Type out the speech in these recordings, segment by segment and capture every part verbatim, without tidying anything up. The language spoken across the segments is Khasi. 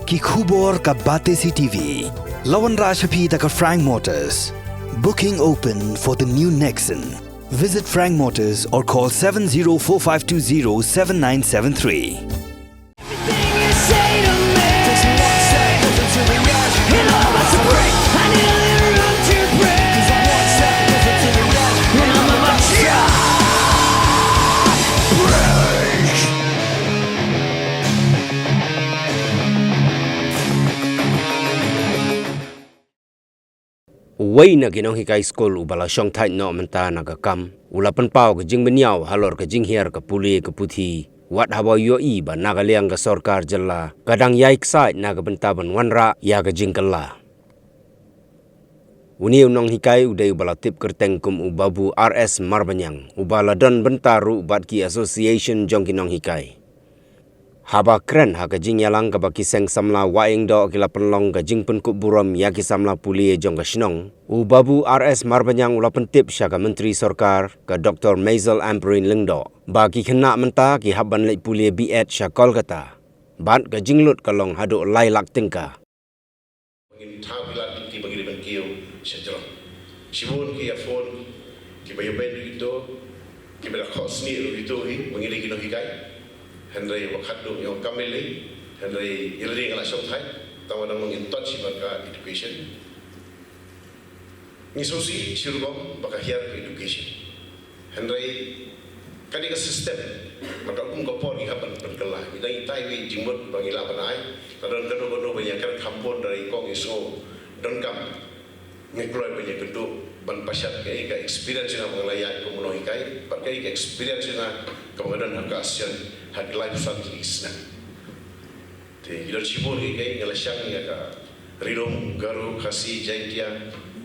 Ki khubor ka Batesi T V. La wanrah sha phi da ka Frank Motors. Booking open for the new Nexon. Visit Frank Motors or call seven zero four five two zero seven nine seven three. Uwei na ki nonghikai skul uba la shongthait noh mynta na ka kam u la pynpaw ka jingbynñiaw halor ka jinghiar ka pule ka puthi, wat haba u ïohi ba na ka liang ka sorkar jylla ka dang ïai ksaid na ka bynta ban wanrah ïa ka jingkylla. Une u nonghikai u dei uba la tip kyrteng kum u Babu R S Marbaniang, uba la don bynta ruh bad ki association jong ki nonghikai. Haba kren ha ka jingïalang kaba ki seng samla Wahïngdoh ki la pynlong ka jingpynkup burom ïa ki samla pule jong ka shnong, u Babu R S Marbaniang u la pyntip sha ka Myntri Sorkar ka Doctor Maisel Ampareen Lyngdoh ba ki khynnah mynta ki hap ban leit pule B.Ed sha Kolkata, bad ka jinglut ka long haduh lai lak tyngka. Ngin thaw ki lad lynti ba ngi dei ban kiew sha jrong. Shibun ki ïa phone, kiba ïa beiñ ruh kito, kiba la khot snieh ruh kito hi, ba ngi dei ki nonghikai. Hynrei ba khatduh ïa ka kam lei, hynrei ïa lade nga la shongthait, tangba dang long in touch bad ka education. Ngi sngewsih shi rukom ba ka hiar ka education. Hynrei ka dei ka system, ma ka kum ka por ngi hap ban pynkylla. Ngi dang ïai tai wei jingmut ba ngi lah ban ai. Ka don kano kano ba ngi ïa kren kham bun, hynrei kong ngi sngew donkam. Ngi kloi ban ïa kynduh ban pashat kaei ka experience jong nga ba nga la ïaid kum u nonghikai, bad kaei ka experience jong nga kaba nga don ha ka ASEAN ha ki laiphew san tylli ki snem. Te ngi don shibun kiei kiei, nga la shang ïa ka Ri Lum, Garo, Khasi, Jaintia,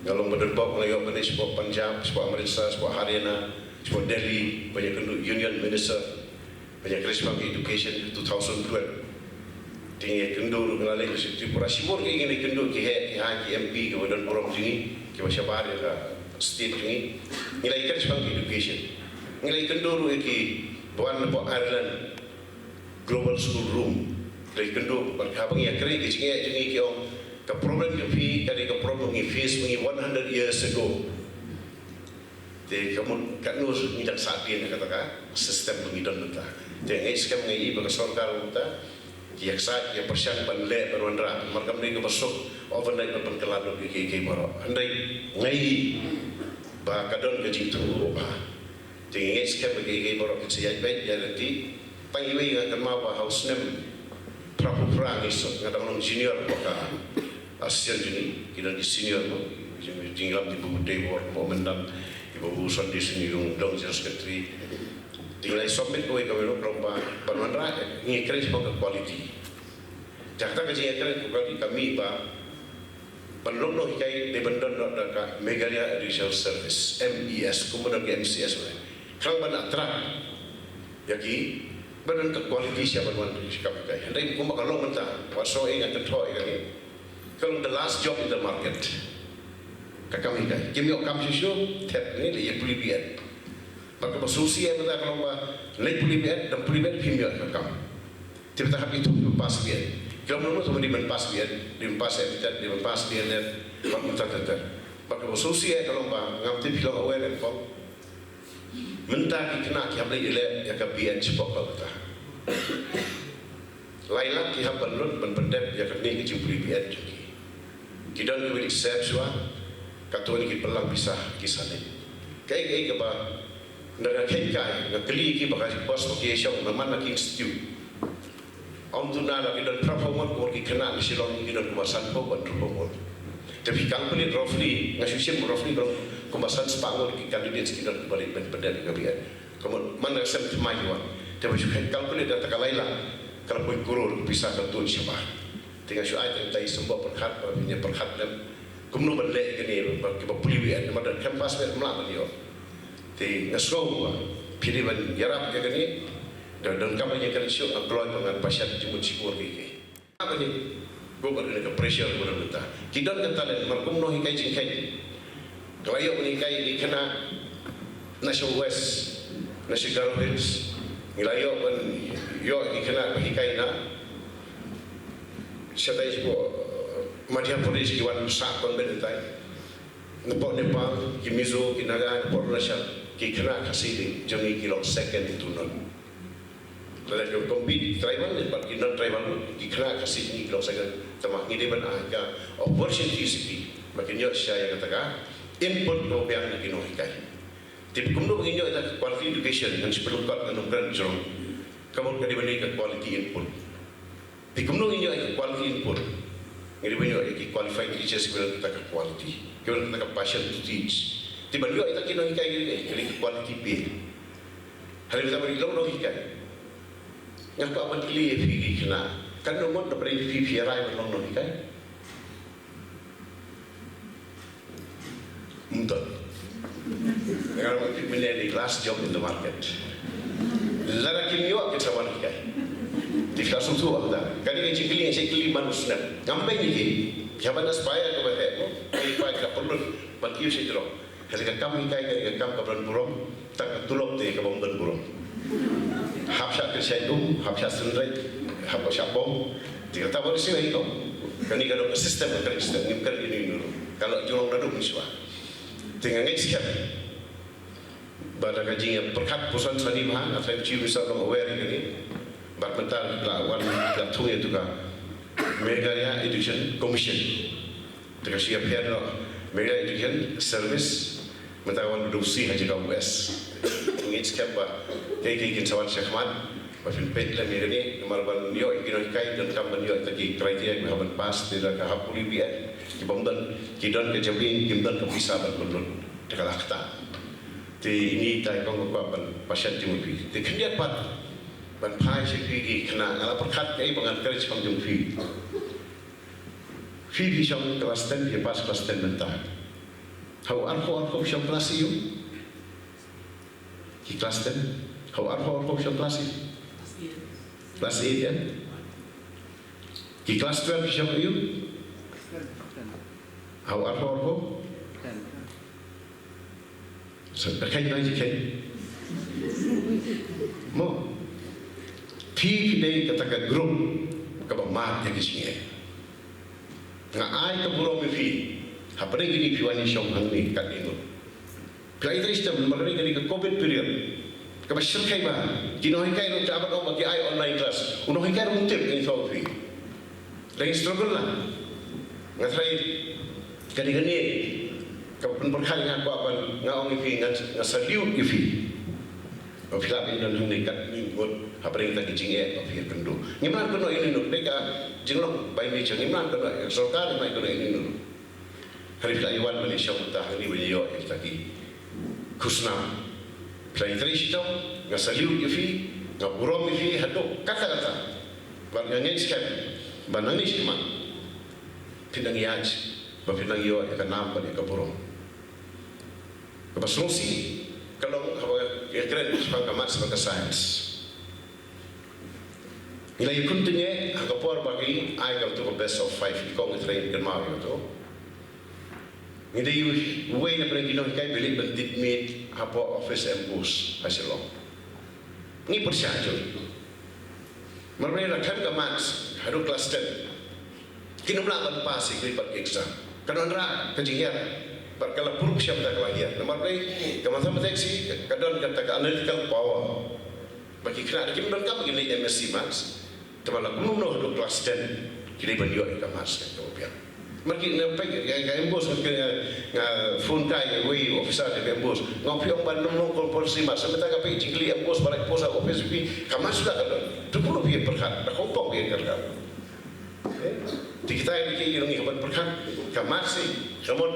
nga long ba don pop, nga la ïoh ban leit shapoh Punjab, shapoh Amritsar, shapoh Haryana, shapoh Delhi, ban ïakynduh Union Minister, ban ïakren shaphang ka education, two thousand twelve. Te ngi ïakynduh ruh, nga la leit sha Tripura, shibun kiei kiei ngi la ïakynduh, ki heh, ki haiñ, ki M P, kiba don burom jong ngi, kiba shabar ïa ka state jong ngi. Ngi la ïakren shaphang ka education. Ngi la ïakynduh ruh ïa kiba wan napoh Ireland, Global School Room. Ngi la ïakynduh, bad haba ngi ïakren, ki jingeh jong ngi ki ong, ka problem jong phi ka dei ka problem ngi face ma ngi one hundred years ago. Te ka mut katno ngi dang sahtien ïa kata ka system ba ngi don mynta. Te nga ngeit skhem, nga i ba ka sorkar mynta ki ïaksaid, ki ïapyrshang ban leh, ban wanrah, namar kam dei kaba suk overnight ban pynkylla lut ïa kiei kiei baroh. Hynrei nga i ba ka don ka jingthmu ruh ba Te ngi ngeit skhem ba kiei kiei baroh kin sa ïaid beit ïaid lynti. Tang iwei nga kynmaw ba ha u snem phra phew phra ngi suk, nga dang long junior ba ka ASEAN jong ngi, ki don ki senior mo, jingïalam ki Babu Teiwor, Babu Myndam, ki Babu Sunday Syngiyung, dang General Secretary. Te ngi la submit kawei ka memo ka long ba ban wanrah ngi kren shaphang ka quality. Te kata ka jingkren ka quality ka mih ba ban long nonghikai dei ban don noh da ka Meghalaya Educational Service, M E S, kumba don ka M C S ruh. Khnang ban attract ïa ki, ban don ka quality sha ban wan sha kam hikai. Hynrei kumba ka long mynta, wat sngew ïa nga kynthoh ïa kane. Ka long the last job in the market. Ka kam hikai. Kim ïoh kam shuh shuh, thep ne leit ïa pule B.Ed. Bad kaba sngewsih ïa mynta ka long ba leit pule B.Ed, dang pule B.Ed phim ïoh ka kam. Te mynta hap ithuh kiba pass B.Ed. Ki ong mynno mynno dei ban pass B.Ed, dei ban pass M.Ted, dei ban pass D.El.Ed, bad mynta ter ter. Bad kaba sngewsih ïa ka long ba ngam tip phi long aware em kong. Mynta ki khynnah ki hap leit ïaleh ïa ka B.Ed shapoh Kolkata. Lai lak ki hap ban lut ban pyndep ïa kane ka jingpule B.Ed jong ki. Ki don kiba leit sep shuwa, katto ne ki pynlang pisa ki sa leit. Kaei kaei kaba, nga khein kai, nga kylli ki ba ka bos ba ki ïashong, namar na ki institute. Ym duna la ki don phra phew ngut, kumba ki khynnah na Shillong ki don kumba san phew bad hynriew phew ngut. Te phi calculate roughly, nga shu shim roughly, kumba san spah ngut ki candidates ki don kumba leit ban pyndep ïa ka B.Ed. Kumba man ka sem thymmai ki wan. Te phi shu calculate da ka lai lak, ka la poi klur pisa ka tuid shabar. Te nga shu ai tang tai symboh pyrkhat, ba phin ïa pyrkhat lem kumno ban leh ïa kane ba kiba pule B.Ed, namar da khlem pass B.Ed ym lah ban ïoh. Te nga sngew ba phi dei ban ïarap ïa kane. Da donkam ïa kane shuh, nga kloi ba ngan pashat jingmut shibun kiei kiei. Haba ngi buh ïa kane ka pressure ba don mynta. Ki don ka talent, namar kum nonghikai jingkheiñ. Nga la ïoh ban hikai ïa ki khynnah na sha West, na sha Garo Hills. Ngi la ïoh ban ïoh ïa ki khynnah ba hikai na Shatai shapoh, uh, Madhya Pradesh ki wan sah kon beit shatai. Napoh Nepal, ki Mizo, ki Naga, napoh Arunachal, ki khynnah Khasi jong ngi ki long second to none. Lada ki compete tribal bad ki non tribal, ki khynnah Khasi jong ngi ki long second. Tangba ngi dei ban ai ka opportunity sha ki ba kin ïoh sha ïa kata ka input kaba biang na ki nonghikai. Te kumno ba ngin ïoh ïa ka quality education, ngan shu pynlyngkot, ngan ym kren jrong. Ka mut ka dei ban ïoh ka quality input. Te kumno ngin ïoh ïa ka quality input? Ngi dei ban ïoh ïa ki qualified teachers kiba don kata ka quality, kiba don kata ka passion to teach. Te ban ïoh ïa kita ki nonghikai, ngi dei ka quality pay. Hynrei mynta ba ngi long nonghikai, nga kwah ban kylli ïa phi ki khynnah, katno ngut na pdeng phi phi ïarai ban long nonghikai? Ym don. Nga ong ïa phi, mynne the last job in the market. Lada kim ïoh, kin sa wan hikai. Te phi la sngewthuh ïa kata. Kane ka jingkylli, nga shait kylli man u snem. Ngam peit ïa ki. Ki hap ban aspire kaba heh mo. Ki hap ban pyrlut ban kiew sha jrong. Ka dei ka kam hikai, ka dei ka kam kaba don burom. Tang ka tulop te kaba ym don burom. Hap shah kynshai um, hap shah synreit, hap shah bom. Te kata ba shisha ïa kane ka dei ka system, ka dei ka system, ngim kren ïa ino ino ruh. Ka la jurong naduh mynshuwa. Te nga ngeit skhem ba da ka jingïapyrkhat puson sani bha, nga tharai u Chief Minister u long aware ïa kane. Bad mynta la wan, la thung ïa katu ka Meghalaya Education Commission. Te ka shu ïapher noh Meghalaya Education Service, mynta wan dei shi ha jaka West. Ngeit skhem ba kaei kaei kin sa wan shakhmat. Ba phin peit lem ïa kane, namar ban ïoh ïa ki nonghikai, donkam ban ïoh ïa kita ki criteria kiba hap ban pass, te lada ka hap pule B Ed, ki bym don, ki don ka jabieng, kim don ka pisa ban pynlut, te ka la ktah. Te ine i tai kong ba kwah ban pashat jingmut phi. Te khyndiat pat ban phai sha phi ki khynnah, nga la pyrkhat kaei ba ngan kren shaphang jong phi. Phi phi shong class ten, phi pass class ten mynta. Ha u arphew arphew phi shong class eight. Ki class ten. Ha u arphew arphew phi shong class eight. Class eight, eh? Ki class twelve phi shong eight. Ha u arphew arphew. Sa ka kheiñ, nang ji kheiñ. Mo. Phi phi dei kata ka group kaba mad ïa ka jingeh. Nga ai ka burom ïa phi. Hapdeng kine phi wan ïashong hangne katne ngut. Phi la ïatrei shitom namar kane ka dei ka covid period. Kaba shyrkhei bha. Ki nonghikai ruh ki la ban ong ba ki ai online class. U nonghikai ruh um tip, nga ong ïa phi. Lada ngi struggle la. Nga tharai ka dei kane ka pynpyrkhat, nga kwah ban, nga ong ïa phi, nga, nga salute ïa phi. Ba phi lah ban don hangne katne ngut hapdeng kata ka jingeh ba phi ïakynduh. Ngim lah ban kynnoh ïano ïano, ka dei ka jinglong by nature, ngim lah ban kynnoh, ka sorkar ngim lah ban kynnoh ïano ïano. Hynrei phi la ïa wan ban ïashong mynta hangne ban ïoh ïa kita ki khusnam. Phi la ïatrei shitom, nga salute ïa phi, nga burom ïa phi haduh katta katta. Bad nga ngeit skhem ba nangne shakhmat phin nang ïaid, ba phin nang ïoh ïa ka nam bad ïa ka burom. Kaba sngewsih ka long haba ïakren shaphang ka maths bad ka science. Ngi la ïa continue ha ka por ba ki ai ka tu ka best of five, i kong i trai kynmaw ïa tu. Ngi dei uwei na pdeng ki nonghikai ba leit ban tipmit hapoh office MPOST ha Shillong. Ngi pyrshah jur. Namar ba la khlem ka maths haduh class ten, kin ym lah ban pass ïa ki bad ki exam. Ka don ruh ka jinghiar bad ka la pur sha mynta ka la hiar. Namar ba ka mathematics hi ka don kata ka analytical power. Ba ki khynnah kim donkam ba kin leit MSc Maths. Te ba la kumno kumno haduh class ten ki dei ban ïoh ïa ka Maths kaba biang. Namar ki, nga peit ka, ka MPOST, nga, nga phone kai ïa uwei u officer jong ka MPOST. Nga ong, phi ong ba ym long compulsory Maths. Mynta nga peit jingkylli MPOST ba la post ha office, phi, ka Maths ruh ka don. Te kumno phi ïa pyrkhat? Da kaba phi ïa pyrkhat. Eh? Te kita ki, ki, ki ngi hap ban pyrkhat. Ka Maths hi ka mut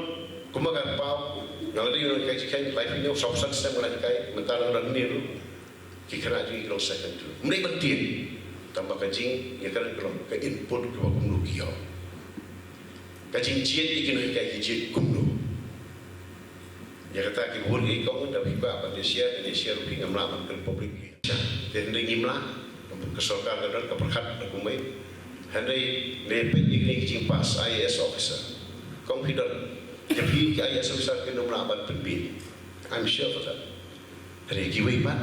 kumba nga paw, nga la dei u nonghikai jingkheiñ lai phew hynñiew, saw phew san snem nga la hikai, mynta nga don hangne ruh. Ki khynnah jong ngi ki long second to none. Ym dei ban tieng. Tangba ka jingïakren ka long ka input kaba kumno ki ïoh. Ka jingjied ïa ki nonghikai ki jied kumno. Ïa kata ki bun ki kong, da phi kwah ban ïa share, ban ïa share ruh phi, ngam lah ban kren publicly. Te hynrei ngim lah, ka sorkar ka don ka pyrkhat da kumwei. Hynrei lada phi peit ïa kine ki jingpass IAS officer, kong, phi don, te phi ki IAS officer kin ym lah ban pynbiej. I'm sure of that. Hynrei kiwei pat,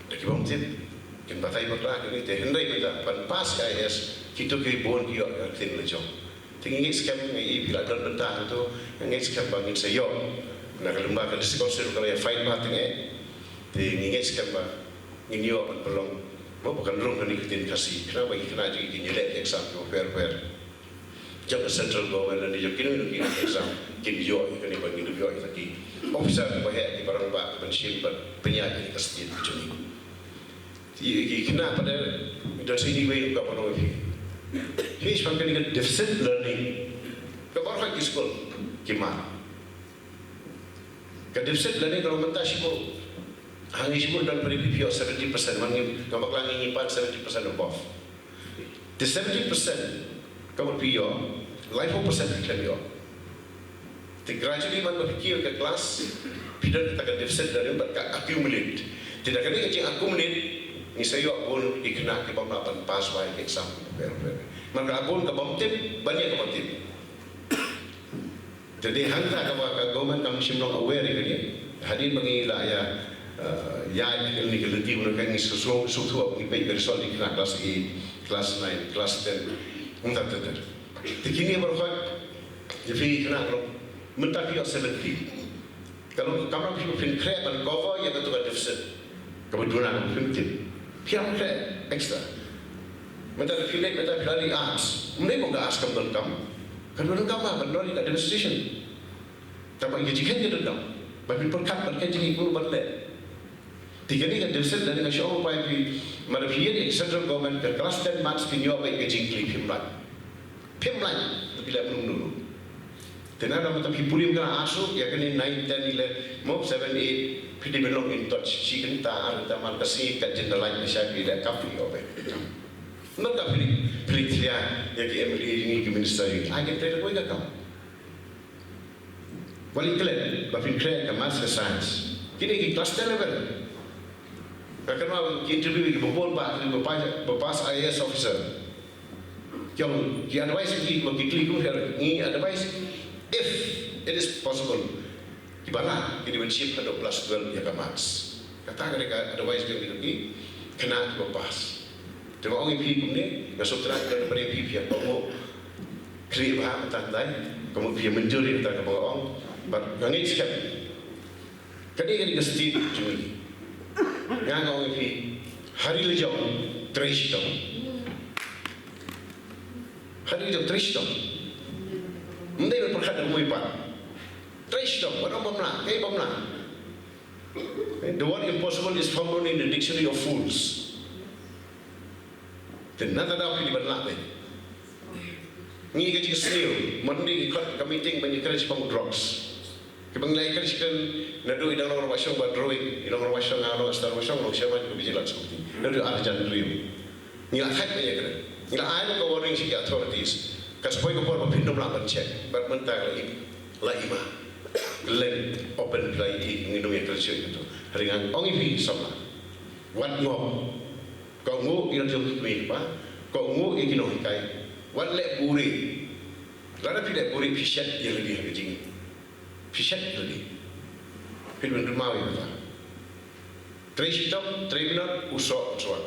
da ki bym tip, kin batai bakla kine, te hynrei mynta ban pass IAS Kito ki bun ki ïoh ïa ka ktien la jong. Te ngi ngeit skhem, ngi i phi la don bynta hangto, ngi ngeit skhem ba ngin sa ïoh. Na ka lyngba ka District Council ka la ïa fight bha teng eh. Te ngi ngeit skhem ba ngin ïoh ban pynlong, mo, ba kan rung kane ka ktien Khasi. Khnang ba ki khynnah jong ngi kin ïaleh exam kiba pher pher jong ka central government lane jong kino kino ki exam, kin ïoh ïa kane ba ngin ïoh ïa ki officer kiba heh, kiba rangbah, ban shim, ban pynïaid ïa ka state ka jong ngi. Ki, ki khynnah pat de, don sa kawei ka ban ong ïa phi. Phi, shaphang kane ka deficit learning, ka baroh ki skul ki mad. Ka deficit learning ka long mynta shibun. Hangne shibun don pat de phi ïoh seventy percent, man ngi, nga bakla ngi, ngi pan seventy percent above. Te seventy percent ka mut phi ïoh, laiphew percent phi khlem ïoh. Te gradually man ba phi kiew ïa ka class, phi don kata ka deficit learning bad ka accumulate. Te da kane ka jing accumulate, ngi sa ïoh bun ki khynnah ki bym lah ban pass ïa ka exam. Man ka bun ka bym tip, ban ïa ka bym tip. Te dei hangta kaba ka government kam shym long aware ïa kane. Hadien ba ngi la ïa, eh, ïa ïa kane ka lynti, ba ngi shu shu shu shu ngi peit ka result ki khynnah class eight, class nine, class ten. Hangta ter ter. Te kine baroh ïa phi khynnah baroh, mynta phi ïoh seventy. Ka long ka kamram phi ba phin khreh ban cover ïa kato ka deficit kaba duna kaba phim tip. Phi ïoh khreh extra. Mynta phi leh, mynta phi la leh arts. Ym dei ba ka arts kam donkam. Ka donkam ba, ban don ïa ka demonstration. Tangba ïa ka jingkheiñ ka donkam. Ba phin pyrkhat ban kheiñ jingkheiñ kumno ban leh. Te kane ka deficit lane ka shu ong ba phi, ma da phi ïa ka central government ka class ten marks phin ïoh beit ka jingkylli, phim lait. Phim lait, da phi leh mano mano ruh. Te na da mynta phi pule mynta arts ruh, ïa kane nine, ten, eleven, mo seven, eight, phi dei ban long in touch. Shi kynta, ar kynta man ka sngi ka jin da lait na sha phi da kam phi ïoh beit. Mynta phi, phi thiah ïa ki M L A, ïa ki minister, ïa ki, ai ka trei da kawei ka kam. Wat leh klet ba phin khreh ka maths, ka science. Kine ki class ten level. Ka kynmaw ki interview ki ba bun ba, ki ba pass, ba pass I A S officer. Ki ong, ki advice ki, ba ki kylli kum her, ngi advice, if it is possible, kiba lah ki dei ban shift haduh class twelve ïa ka maths. Kata ka dei ka advice jong ki, ki khynnah kiba pass. Te nga ong ïa phi kumne, nga sngewthuh ïa ka, phi, phi ïa kohnguh khlieh bha mynta hyndai, kohnguh phi ïa mynjur ïa kata kaba nga ong. Bad nga ngeit skhem, ka dei, ka dei ka state jong ngi. Nga, nga ong ïa phi, ha ri la jong trei shitom. Ha ri la jong trei shitom. Ym dei ban pyrkhat da ka mui pat. Trei shitom, wat ong bym lah, kaei bym lah. The word impossible is found only in the dictionary of fools. Te nangta da phi dei ban lah beit. Ngi ka jingsniew, Monday ngi khot ka meeting ban ïakren shaphang drugs. Kiba ngi la ïakren shaphang, naduh i dang long rangbah shong, Bah Droid i long rangbah shong, nga long Star rangbah shong, long chairman ka Vigilance Committee. Naduh ar hajar hynriew. Ngi la thait ban ïakren. Ngi la ai ka warning sha ki authorities. Ka sa poi ka por ba phin ym lah ban check. Bad mynta la im, la im. Leng open, la i, ngin ym ïakren shuh ïa kato. Hynrei nga ong ïa phi samla, wat ngop. Kohnguh ïa la jong ki kmie ki kpa, kohnguh ïa ki nonghikai. Wat leh buhrieh. Lada phi leh buhrieh phi shet ïa lade ha ka jingim. Phi shet ïa lade. Phi dei ban kynmaw ïa kata. Trei shitom, trei minot, u soh u shuwa.